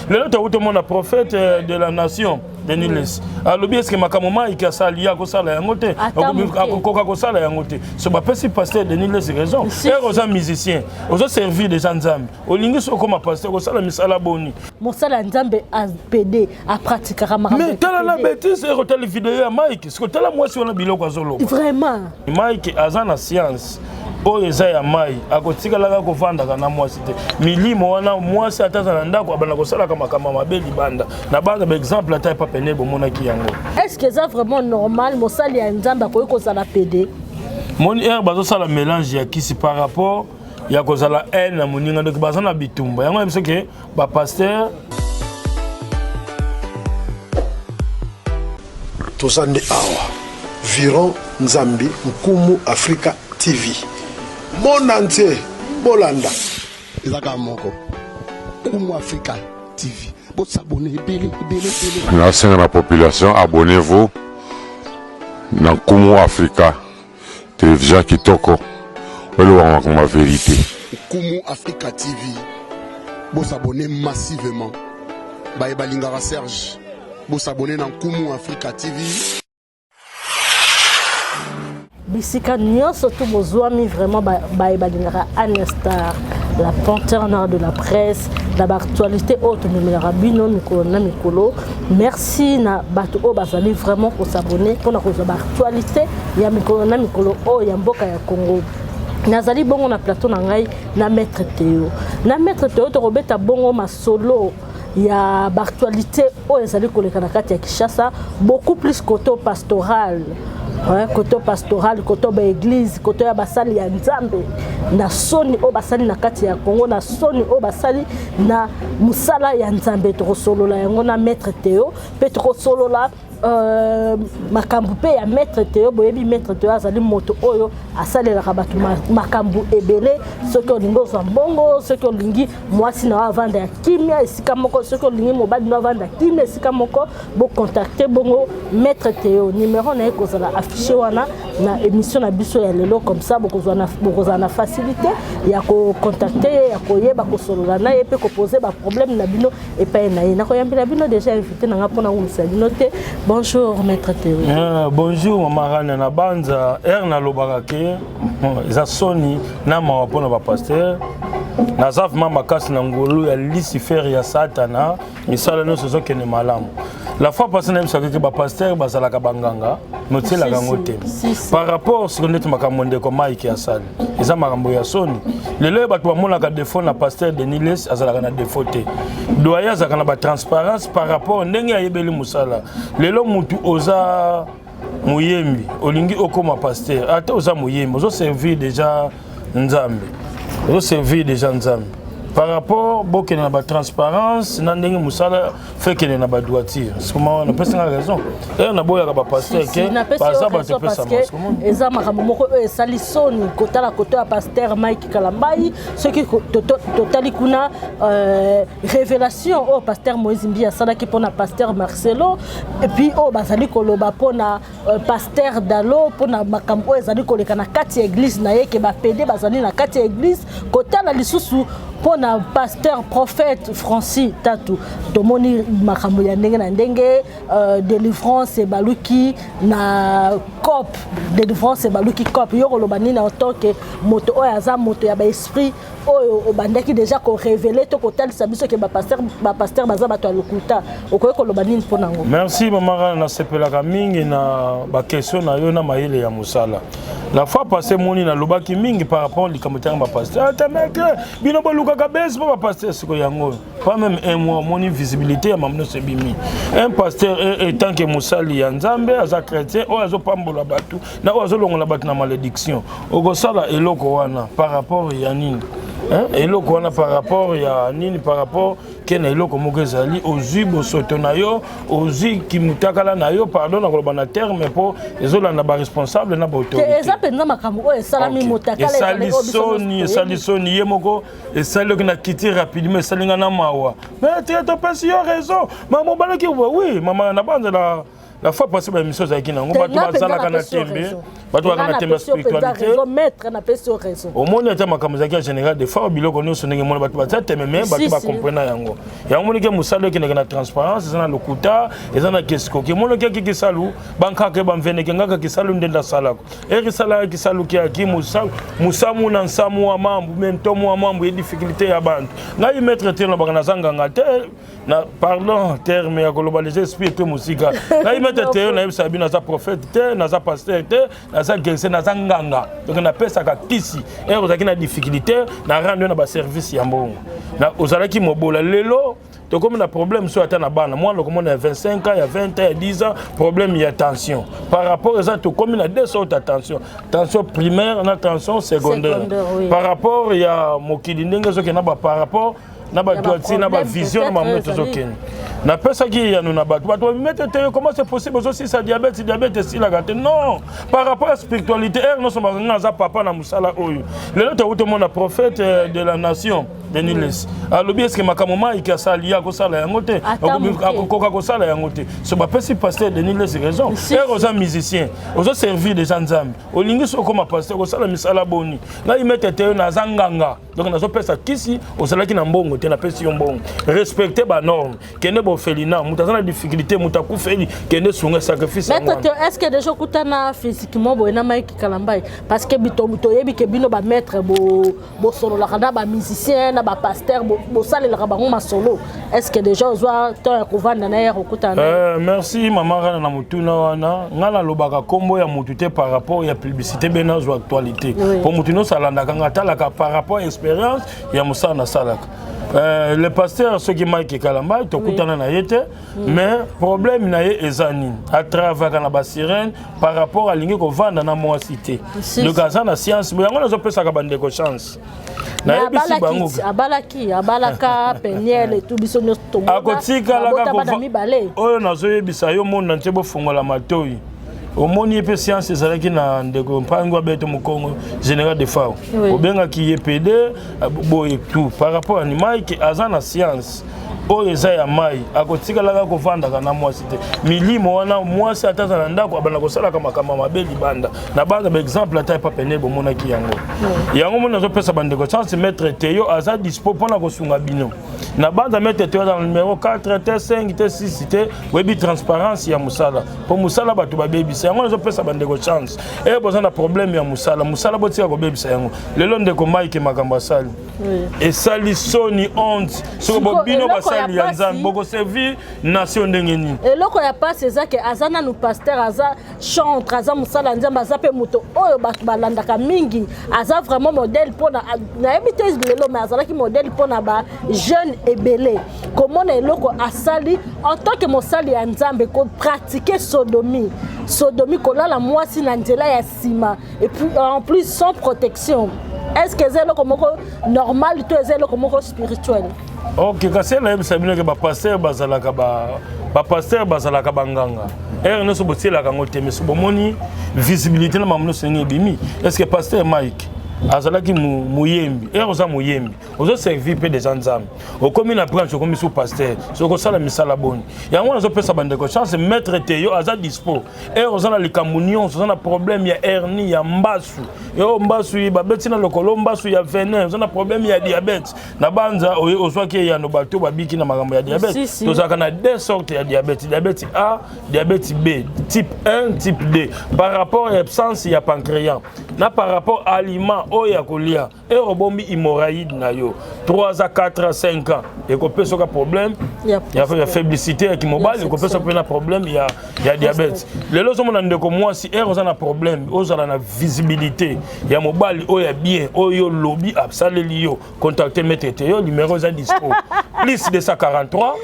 Lelo tokuti omona prophète de la nation Denis Lessie alobi eske makambo Mike asali ye akosala yango te, akokoka kosala yango te. So bapesi pasteur Denis Lessie raison. Ere oza musicien, ozo servir déjà Nzambe, olingi so okoma pasteur kosala misala boni? Mosala ya Nzambe apede apratikaka makambo. Mais tala na bêtise, ere otali video ya Mike, siko tala mwasi wana biloko azoloba. Vraiment. Mike aza na science oyo eza ya mai, akotikalaka kovandaka na mwasi te. Milimo wana mwasi ata aza na ndako abanda kosalaka makambo mabe libanda. Na banda ba exemple ata epa pene bomonaki yango. Est-ce que eza vraiment normal mosali ya Nzambe akoki kozala pede? Moni heure bazosala mélange ya kisi par rapport ya kozala haine na moninga, donc baza na bitumba yango na biso ke ba pasteur toza nde awa viron nzambi nkumu afrika tv monde entier bolanda eza kaka moko nkumu afrika tv bosabone ebele ebele ebele nasenga na population abonnez-vous na nkumu afrika Television kitoko oyo elobaka makambo ya verite. Nkumu Africa TV bo s'abonner massivement baye balingaka Serge bo s'abonner na Nkumu Africa TV. Bisika nyonso tu bozwami vraiment baye balingaka Anne Star, la panthère noire de la presse, na baactualité oyo tomemelaka bino mikolo na mikolo. Merci na bato oyo bazali vraiment kosabonner mpona kozwa baactualité ya mikolo na mikolo oyo ya mboka ya Congo. Nazali bongo na plateau na ngai na Maître Théo. Na Maître Théo tokobeta bongo masolo ya baactualité oyo ezali koleka na kati ya Kinshasa, beaucoup plus côté pastoral. Ouais, côté pastoral, côté ba église, côté ya basali ya Nzambe, na soni oyo basali na kati ya Congo, na soni oyo basali na musala ya Nzambe. Tokosolola yango na Maître Théo, pe tokosolola makambo mpe ya Maître Théo. Boyebi Maître Théo azali moto oyo asalelaka bato makambo ebele. Soki olingi ozwa mbongo, soki olingi mwasi na yo avanda ya kimia esika moko, soki olingi mobali na yo avanda kimia esika moko, bocontacte bongo Maître Théo. Numéro na ye kozala affiché wana na émission na biso ya lelo, comme ça bokozala na facilité ya kocontacte ye, ya koyeba kosolola na ye mpe kopose baproblème na bino epai na ye. Nakoyambela bino déjà invité na nga mpona ngumisa bino te. Bonjour Maître Théo. Bonjour mama Rana. Na banza ere nalobaka ke eza soni na mawa mpona bapasteur. Naza vraiment makasi na ngolu ya Lucifer ya Satana, misala nyonso ezokende malamu. La fois passée nayebisaka ke bapasteur bazalaka banganga, notielaka yango te par rapport siko ndeti makambo ndeko Mike asali eza makambo ya soni. Lelo oyo bato bamonaka défaut na pasteur Denis Lessie, azalaka na défaut te. Doyen azalaka na batransparence par rapport ndenge ayebeli mosala. Lelo mutu oza moyembi, olingi okoma pasteur, ata oza moyembi, ozoservir déjà Nzambe, ozoservir déjà Nzambe par rapport bokende na batransparence na ndenge mosala fekende na badroiture. Sikoma wana opesanga raison, ere naboyaka bapasteur ke baza bato epesa. Eza makambo moko oyo esali soni kotala koto ya pasteur Mike Kalambai. Soki totali kuna révélation oyo pasteur Moïse Mbi asalaki mpona pasteur Marcelo, et puis oyo bazali koloba mpona pasteur Dalo, mpona makambo oyo ezali koleka na kati ya église na ye, ke bapede bazali na kati ya église. Kotala lisusu mpona pasteur prophète Francis Tatu, tomoni makambo ya ndenge na ndenge. Délivrance ebaluki na cop, délivrance ebaluki cop. Yo koloba nini en tant que moto oyo aza moto ya baesprit, oyo obandaki déjà korévéler to kotalisa biso ke bapasteur baza bato ya lokuta? Okoki koloba nini mpo nango? Merci mama Rana, nasepelaka mingi na baquestion na yo na mayele ya mosala. La fois passée moni nalobaki mingi par rapport likambo ntango bapasteur atameke bino bolukaka bese mpo bapasteur. Sikoyo yango pas même un mois, omoni visibilité ya mamu nyonso ebimi. Un pasteur étant que mosali ya Nzambe, aza chrétien oyo azopambola bato na oyo azolongola bato na malédiction, okosala eloko wana par rapport ya nini? Eloko wana par rapport ya nini? Par rapport ke na eloko moko ezali ozwi bosoto na yo, ozwi kimutakala na yo, pardon na koloba na terme, mpo ezolanda baresponsable na baautorité. Eza mpenza makambo oyo esalami motakala. Esali soni, esali soni ye moko, esali oki na kiti rapidement, esali nga na mawa. Mais te, topesi yo raison mama obalaki. Oui mama, na banza la fois passée baémission ezalaki nango, bato bazalaka na tembe. Bato baka na tembe spiritualité. Maître na pesi yo raison. Omoni ata makambo ezalaki ya général de fois biloko nyonso ndenge mona bato batia tembe me bato bacomprena yango. Yango moni ke mosala ekendeke na transparence, eza na lokuta, eza na kesikoki. Omoni ke kisalu bankaka bamveneke ngaka kisalu nde ndasalako. Ekisalaka kisalu kiaki musamu na nsamu wa mambu me ntomu wa mambu ye difficulté ya bantu. Ngai maître te lobaka naza nganga te. Na pardon terme ya koloba les esprits te mosika. Ngai maître te nayebisa bino naza prophète te, naza pasteur te, naza guérisseur, naza nganga. Donc napesaka kisi. Ere ozalaki na difficulté, na rendre na ba service ya mbongo. Na ozalaki mobola lelo tokomi na problème so ata na bana mwana okomona ya 25 ans ya 20 ans ya 10 ans problème ya tension par rapport eza tokomi na deux sortes ya tension, tension primaire na tension secondaire, secondaire oui. Par rapport ya mokili ndenge ezokende ba par rapport na bato ati na bavision na mamono tozokende napesaki eyano na bato bato babimete te comment c'est possible ozosisa diabète diabète esilaka te non par rapport à spiritualité ere nyonso bakanga aza papa na mosala oyo lelo tokuti omona prophète de la nation Denis Lessie alobi eske makambo Mike asali ye akosala yango te, akokoka kosala yango te. So bapesi pasteur Denis Lessie raison. Ere oza musicien, ozoservir déjà Nzambe, olingi so okoma pasteur kosala misala boni. Ngai maître te naza nganga, donc nazopesa kisi. Ozalaki na mbongo te, napesi yo mbongo. Respecte banorme, kende bofelina moto aza na difficulté, moto akufeli, kende sunga sacrifice. Maître te, est ce que déjà okutana physiquement boye na Mike Kalambai? Parce que toyebi ke bino bamaître bosololaka na bamusicien na bapasteur, bosalelaka bango masolo. Est ce que déjà ozwa temps ya kovanda na ye, ya kokutana? Merci mama Rana na motuna wana. Ngai nalobaka nkombo ya motu te par rapport ya publicité be nazwa actualité po motu nyonso alandaka nga atalaka par rapport ya expérience ya mosala nasalaka. Le pasteur soki Mike Kalambai tokutana na ye te, mais problème na ye eza nini? Atravaka na basirene par rapport alingi kovanda na mwasi te. Donc aza na science yango nazopesaka bandeko chance, nayebisi bango. Abalaki, abalaka Peniel etu biso nyonso. Akotikalaka bana mibale. Oyo nazoyebisa yo monde entier, bofongola matoi. Omoni ye mpe science ezalaki na ndeko Mpango Abeto Mokongo, général de fao. Obengaki ye PD boye tout par rapport ani Mike aza na science oyo eza ya mai, akotikalaka kovandaka na mwasi te. Milimo wana mwasi ata aza na ndako abanda kosalaka makambo mabe libanda na bana. Baexemple ata epa pene bomonaki yango. Yango moni nazopesa bandeko chance. Maître Teyo aza dispo mpona kosunga bino na banza. Maître Teyo aza na numéro 4 te, 5 te, 6 te. Oyebi transparence ya mosala mpo mosala bato babebisa yango. Nazopesa bandeko chance e boza na problème ya mosala, mosala botika kobebisa yango. Lelo ndeko Mike makambo asali esali soni, honte. Soki bino basali ya Nzambe bokoservir nation ndenge nini? Eloko ya pasi eza ke aza nanu pasteur, aza chantre, aza mosala ya Nzambe, aza mpe moto oyo bato balandaka mingi, aza vraiment modèle mpona, nayebi te lelo, mais azalaki modèle mpona bajeune ebele. Komona eloko asali en tant que mosali ya Nzambe, kopratiquer sodomie, sodomie, kolala mwasi na nzela ya nsima et puis en plus sans protection, est ce que eza eloko moko normal to eza eloko moko spirituel? Ok, kasi nayebisa bino ke bapasteur bazalaka, bapasteur bazalaka banganga. Ere nyonso botielaka yango te, mais bomoni visibilité na makambo nyonso ndenge ebimi. Est ce que pasteur Mike azalaki moyembi? Ere oza moyembi, ozoservir mpe deja Nzambe, okomi na branche, okomi su pasteur, soki osala misala boni. Yango nazopesa bandeko chance. Maître te yo aza dispo. Ere oza na likambo nyonso, oza na problème ya hernie, ya mbasu, yo mbasu babeti na lokolo, mbasu ya venin, oza na problème ya diabète, na banza ozwaki eyano. Bato babiki na makambo ya diabète. Tozalaka na deux sortes ya diabète: diabète A, diabète B, type 1, type 2, par rapport ya absence ya pancréas na par rapport aliment oyo ya kolia. Ere obombi hémorroïde na yo 3 à 4 à 5 ans, ekopesa oka problème ya faiblicité ya kimobali, ekopesa mpe na problème ya diabète. Lelo ozomona ndeko mwasi, ere oza na problème, ozala na visibilité ya mobali oyo ya bien, oyo lobi asaleli yo, contacte maître te yo. Numéro eza dispo: plus 243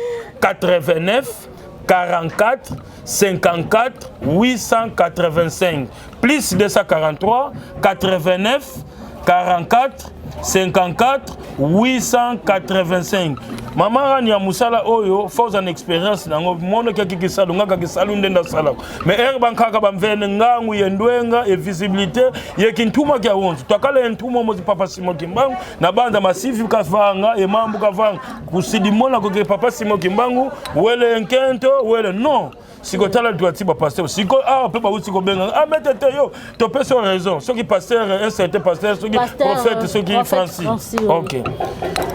89 44 54 885, plus 243 89 44 54 885. Mama Rani, ya mosala oyo force na expérience nango monoki akikisalu nga kakisalu nde ndasalaka, mais ere bankaka bamvene ngangu ye ndwenga ye visibilité ye kintumaki ya wonzo twakala ye ntuma mozi papa Simo Kimbangu na banda masifi kavanga ye mambu kavanga kusidimona koke papa Simo Kimbangu wele nkento wele non. Sikoyo tala droiti bapasteur sikoyo awa mpe bauti kobenga ah maître te yo topesi yo raison soki pasteur un certain pasteur soki prophète soki francis ok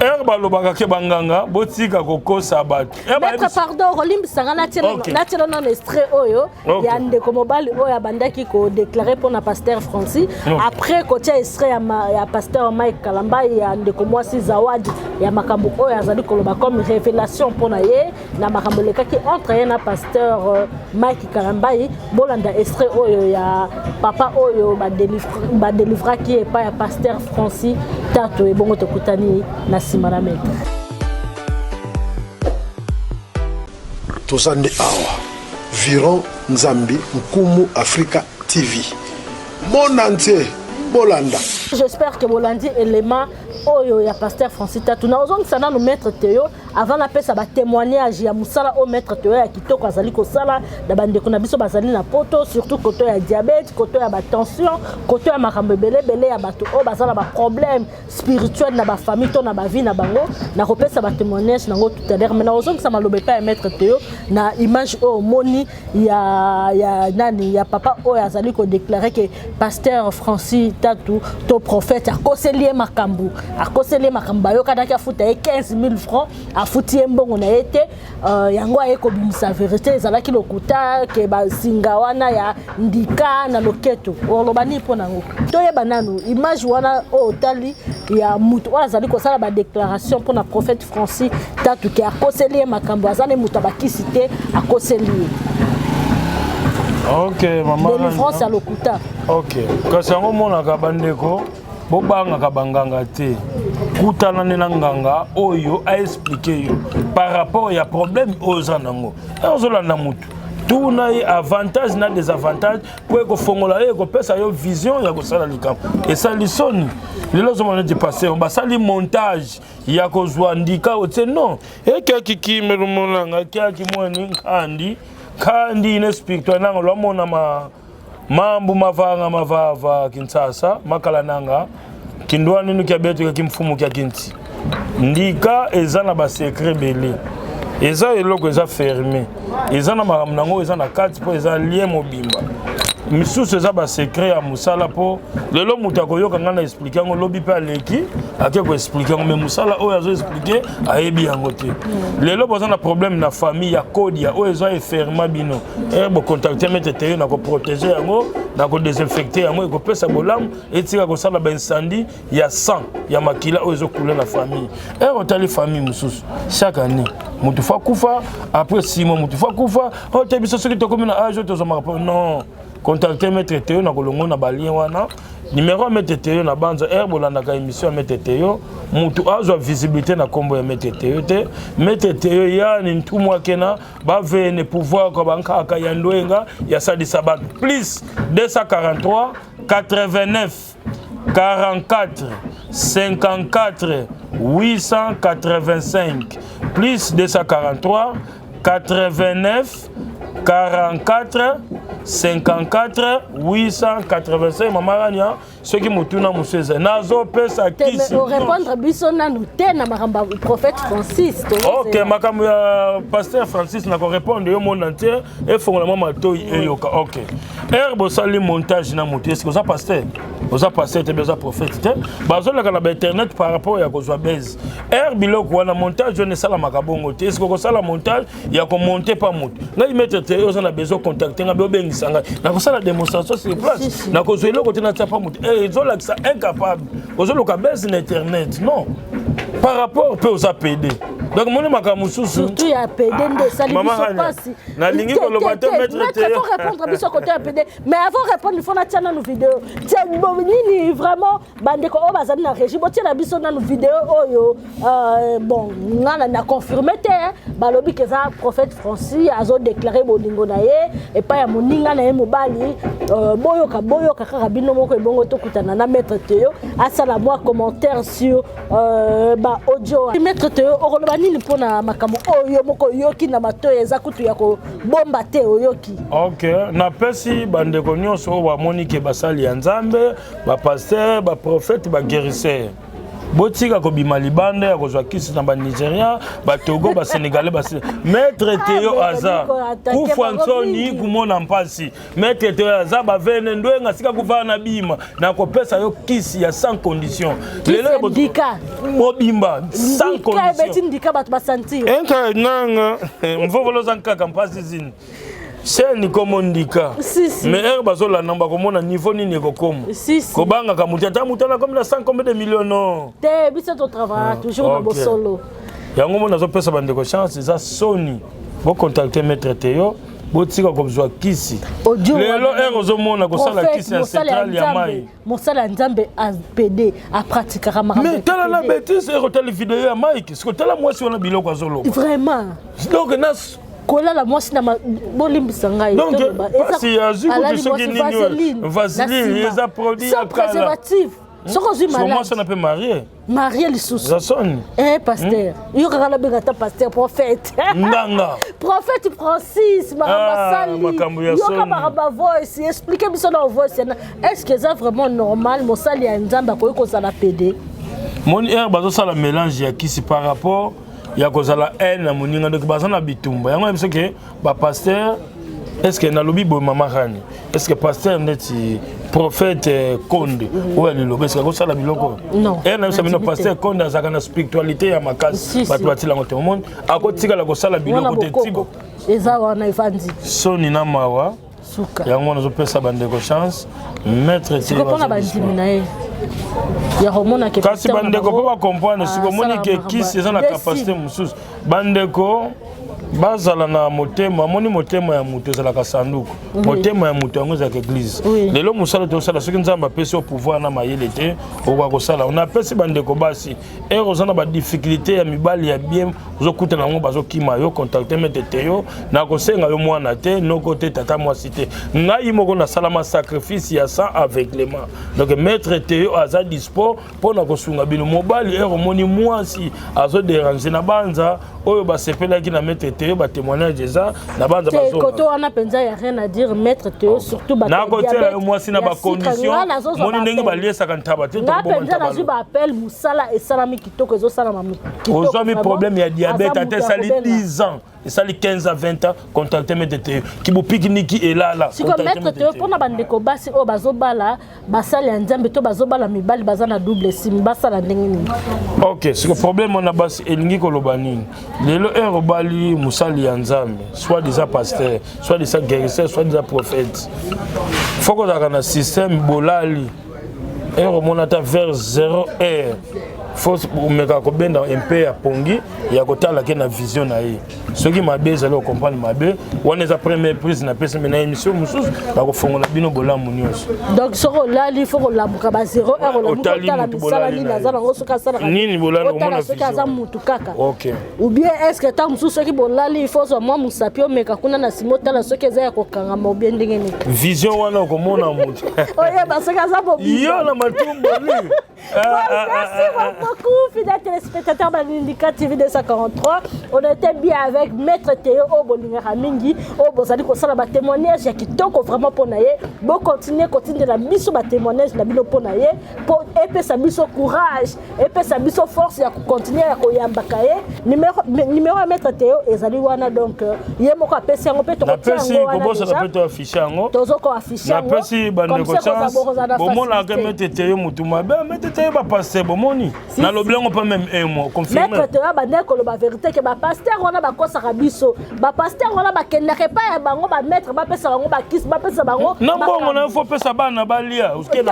heure balobaka ke banganga botika kokosa bato maître pardon okolimbisa nga natiela nano extrait oyo ya ndeko mobali oyo abandaki kodeklare mpona pasteur francis après kotia extrait ya pasteur mike kalambai ya ndeko mwasi zawadi ya makambo oyo azali koloba comme révélation mpona ye na makambo elekaki entre ye na pasteur euh, Mike Kalambayi. Bolanda extrait oyo ya papa oyo badelivraki ye epai ya pasteur Francis Tato. Ebongo tokutani na nsima na maître. Toza nde awa viron nzambi nkumu afrika tv monde entier bolanda. J'espère que bolandi élément oyo ya pasteur Francis Tatu. Na ozongisa nanu maître Théo avant napesa ba témoignage ya mosala oyo maître Théo ya kitoko azali kosala na bandeko na biso bazali na poto, surtout koto ya diabète, koto ya ba tension, koto ya makambo ebele ebele ya bato oyo baza na ba problème spirituel na ba famille to na ba vie na bango. Nakopesa ba témoignage nango tout à l'heure, mais nakozongisa maloba epai ya maître Théo na image oyo omoni ya, ya nani ya papa oyo azali kodeklare ke pasteur Francis Tatu to prophète akoseli ye makambo, akoseli ye makambo, bayokanaki afuta ye 15 000 francs, afuti ye mbongo na ye te. Yango aye kobimisa vérité ezalaki lokuta ke basinga wana ya ndika na loketo. Oloba nini mpo nango? Toyeba nanu image wana oyo otali ya moto oyo azali kosala badéclaration mpo na prophète Francis Tatu ke akoseli ye makambo, aza ne moto abakisi te, akoseli ye. Ok, mama. Délivrance ya lokuta. Ok, kasi yango omonaka bandeko bobangaka banganga te, kutana nde na nganga oyo aexplike yo par rapport ya problème oyo oza nango. Ozolanda motu, tuna ye avantage na désavantage mpo ekofongola ye, ekopesa yo vision ya kosala likambo. Esali soni lelo ozomona neti pasteur basali montage ya kozwa ndika otie non ekiaki kimelumonanga ekiaki mweni nkandi nkandi ine spirituel nanga lwamona ma mambu mavanga mavava Kinshasa makala nanga kindwani nuki abetuka kimfumu kya kinti ndika eza na basecret ebele, eza eloko eza ferme, eza na makambo nango eza na kati mpo eza lien mobimba. Misusu eza basecret ya mosala, mpo lelo moto akoyoka ngai na explike yango, lobi mpe aleki ake koexplike yango, mais mosala oyo azo explike ayebi yango te. Lelo boza na problème na famille ya kodia oyo eza eferma bino, bocontacte maître Théo na koprotege yango, na kodesinfecte yango, ekopesa bolamu, etika kosala baincendie ya sang ya makila oyo ezokule na famille. Ere otali famille mosusu, chaque année motu fa kufa, après 6 mois motu fa kufa. Oyo te biso soki tokomi na age oyo tozomaka mpo non contacte maître Théo na kolongo na balien wana numéro ya maître Théo na banza. Ere bolandaka émission ya maître Théo, motu azwa visibilité na nkombo ya maître Théo te. Maître Théo yani ntumu akena bavene pouvoir kwa bankaka ya ndwenga ya salisa bato plus 243 89 44 54 885, plus 243 89 44 54 885. Mama Rania, soki motuna mosusu eza, nazopesa kisi. Orépondre biso nanu te na makambo ya prophète Francis. Ok, makambo ya pasteur Francis nakorépondre yo monde entier efongola mwa matoi eyoka. Ok, ere bosali montage na motu, eske oza pasteur? Oza pasteur te, oza prophète te. Bazoleka na bainternet par rapport ya kozwa base. Ere biloko wana, montage wana esalamaka bongo te. Eske okosala montage ya komonte pa motu? Ngai maître te, oza na besoin contacte ngai, obengisa ngai, nakosala démonstration sur place. Nakozwa eloko te natia pa motu, ezolakisa incapable, ozoluka base na internet. Non, par rapport mpe oza pd, donc moni makambo mosusu. Surtout ya pd nde esali biso mpasi. Nalingi koloba te, maître te. Faut répondre biso côté ya pd, mais avant répondre il faut natia nanu vidéo nini. Vraiment bandeko oyo bazali na régie, botiela biso nanu vidéo oyo. Bon, nga na confirme te, balobi ke eza prophète Francis azodeklare bolingo na ye epai ya moninga na ye mobali. Boyoka, boyoka kaka bino moko. Ebongo tokutana na maître Théo asala mwa commentaire sur ba audio. Maître Théo, okoloba nini mpona makambo oyo yo moko oyoki na matoyi? Eza kutu ya kobomba te, oyoki. Ok, napesi bandeko nyonso oyo bamoni ke basali ya Nzambe, bapasteur, baprophète, baguérisseur. Botika kobima libanda ya kozwa kisi na ba Nigérien, ba Togo, ba Sénégalais, ba Maître Teo aza kufa nsoni kumona mpasi. Maître Teo aza bavene ndwenga sika kufa na bima nakopesa yo kisi ya sans condition. Lelo ndika mobimba sans condition. Ebeti ndika, bato basentir. Enka nanga mvovolo oza nkaka mpasi zini chaîne komo ndika. Si, si. Mais heure bazolanda, bakomona niveau nini ekokoma. Si, si. Kobangaka motu ata motu wana akomi na 100 combien de millions, non. Te, biso totravailla toujours na bosolo. Yango mo nazopesa bandeko chance. Eza soni, bocontacte Maître Teyo, botika kozwa kisi. Audio lelo wana. Heure ozomona kosala Prophète, kisi ya mosala ya centrale ya Nzambe, mai. Mosala ya Nzambe apd apratikaka makambo Mais ya tala na PD. bétise, heure otali video ya Mike, siko tala mwasi wana, biloko azoloba. Vraiment. Donc na Kolala mwasi na bolimbisa ngai. Donc, toloba, eza- pasi azwi kutu alali soki mwasi nini oyo? vaseline, Vaseline, na nsima. eza produit ya Sans kala. préservatif, soki ozwi Siko mwasi malade. wana mpe marie. Marie lisusu. Eza soni. Eh, pasteur, yo kaka nabenga ata pasteur, prophète. Nganga. Prophète Francis, makambo Ah, asali. makambo ya Yoka soni. makambo ya voice, explique biso na voice yana. Est ce que eza vraiment normal, mosali ya Nzambe akoki kozala pd? Moni heure bazosala mélange ya kisi par rapport ya kozala haine na moninga, donc baza na bitumba. Yango na biso ke bapasteur, est ce que nalobi boye, mama Rani, est ce que pasteur neti prophète Konde oyo aliloba, est ce que akosala biloko? Non. Heure na biso bino Natimi te. pasteur Konde azalaka na spiritualité ya makasi. Si, si. Bato batilango te, omoni akotikala kosala Wana biloko te ti bokoko eza wana evandi. Soni na mawa. Suka. Yango wana azopesa bandeko chance, Maître. Siko mpona bandimi na ye ya komona ke Kasi pasteur na bandeko bango, mpo bacomprendre, siko omoni ke asalaka kisi makambo eza na ya capacité mosusu. Bandeko bazala na motema. Amoni motema ya moto ezalaka sanduku, motema ya moto yango ezalaka église. Lelo mosala tosala, soki Nzambe apesi yo pouvoir na mayele te, okoka kosala. Napesi bandeko basi, heure oza na badifficulté ya mibali ya bien, ozokutana yango, bazokima yo, contacte Maître Teyo. Nakosenga yo mwana te, noko te, tata mwasi te. Ngai moko nasalama sacrifice ya sans aveuglement. Donc Maître Teyo aza dispo mpo na kosunga bino. Mobali, heure omoni mwasi azoderange na banza oyo basepelaki na Maître Teyo, batémoignage eza na banza. Te, koto wana mpenza ya rien à dire, Maître Teyo, surtout bato ya Nakotiela yo diabète, mwasi na ya sucre. bacondition. Nga nazozwa Moni ndenge ba-appel. baliesaka ntaba te. Nga tokoboma mpenza ntaba. nazwi baappel, mosala esalami kitoko, ezosalama kitoko Ozwami vraiment. problème ya diabète, Aza ata moto ya esali kobenga. 10 ans, esali 15 à 20 ans, contacte Maître Teyo. Kibopikiniki elala. Siko Maître Teyo, mpona bandeko basi oyo bazobala basali ya Nzambe to bazobala mibali baza na double sim, basala ndenge nini? Ok, siko problème wana basi elingi koloba nini? Lelo heure obali mosali ya Nzambe, soit disant pasteur, soit disant guérisseur, soit disant prophète, faut kozalaka na système. Bolali, heure omona ata vers 0 heure, faut omeka kobenda mpe ya pongi ya kotala ke na vision na ye. Soki mabe ezali, okomprendre mabe wana. Eza première prise napesi me na émission mosusu bakofongola bino bolamu nyonso. Donc soki olali, faut kolamuka ba 0 heure, olamuka, Otali otala mutu misala bolali nini na ye. aza nango, soki asalaka Nini bolali, otala omona soki vision. aza mutu kaka. Ou bien est ce que ntango mosusu soki bolali, il faut ozwa mwa mosapi, omeka kuna na nsima, otala soki eza ya kokangama, ou bien ndenge nini? Vision wana okomona motu. Oyeba soki aza mobili. Yo na matumboli. Merci beaucoup, fidèles téléspectateurs de TV 243. On était bien avec Maître Théo Obolingara mingi. O bozali kosala ba témoignage ya kitoko vraiment pona ye. Bo continuer continuer la biso ba témoignage na bino pona ye po epesa biso courage, epesa biso force ya continuer ya koyambaka ye. Numéro ya Maître Théo ezali wana, donc ye moko apesi yango pe tokotia Napesi yango wana kobosana déjà. mpe to affiche yango. Tozoko affiche yango. Napesi bandeko chance. Bomonaka Maître Teyo motu mabe, Maître Teyo bapasteur bomoni, nalobi yango mpe même un mois confirmé. Maître Toya bandeki koloba vérité ke bapasteur wana bakosaka biso, bapasteur wana bakendaka epai ya bango, bamaître bapesa bango bakisi, bapesa bango. Na mbongo na yo, faut pesa bana balia. Oke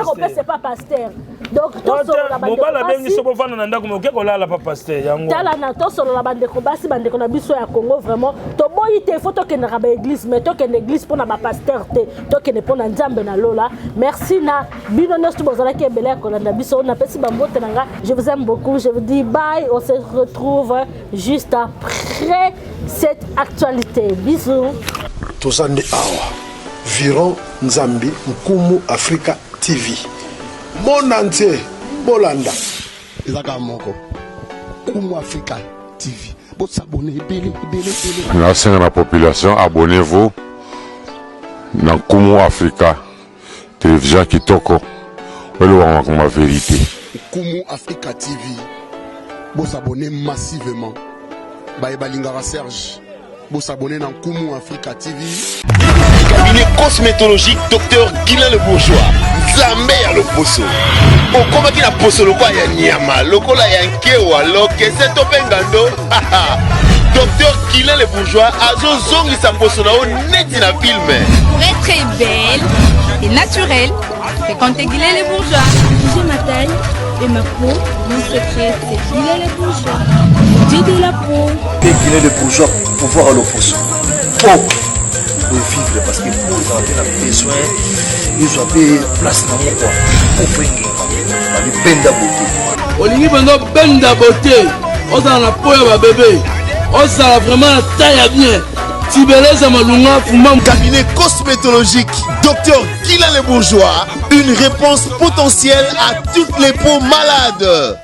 kopesa epa pasteur, donc tosolola. Mobali abengi so bovanda na ndako, me oke kolala pa pasteur yango. Tala na tosolola, bandeko basi, bandeko na biso ya Congo, vraiment toboyi te, faut tokendaka baéglise, mais tokende église mpona bapasteur te, tokende mpona Nzambe na lola. Merci na bino nyonso bozalaki ebele ya kolanda biso. Napesi bambote na nga, je vous aime beaucoup, je vous dis bye, on se retrouve juste après cette actualité. Bisous. Toza nde awa, Viron Nzambi Nkumu Afrika TV, monde entier bolanda. Eza kaka moko, Nkumu Afrika TV. Bosabone ebele ebele ebele. Nasenga na population, abonnez-vous na Nkumu Africa Télévision kitoko, oyo elobaka makambo ya vérité. Nkumu Africa TV bosabone massivement. Baye balingaka Serge bosabone na Nkumu Africa TV. Cabinet cosmétologique Dr Guilain Le Bourgeois, Nzambe ya loposo. Okomaki na poso lokola ya nyama, lokola ya nkewa, lokese to mpe ngando. Dr Guilain Le Bourgeois azozongisa poso na yo neti na film. Pour être belle et naturelle, fréquentez Guilain Le Bourgeois. J'ai ma taille et ma peau, mon secret, c'est Guilain Le Bourgeois. Beauté de la peau. Mpe Guilain Le Bourgeois, pouvoir ya loposo po vivre, parce que po ezala mpe na besoin ezwa mpe place nango kua po fo engenga babibenda bote. Olingi mpenza obenda bote, ozala na po ya babebe, ozala vraiment na taille ya bien, tibeleza malunga fumba. Cabinet cosmétologique Dr Guilain Le Bourgeois, une réponse potentielle à toutes les peaux malades.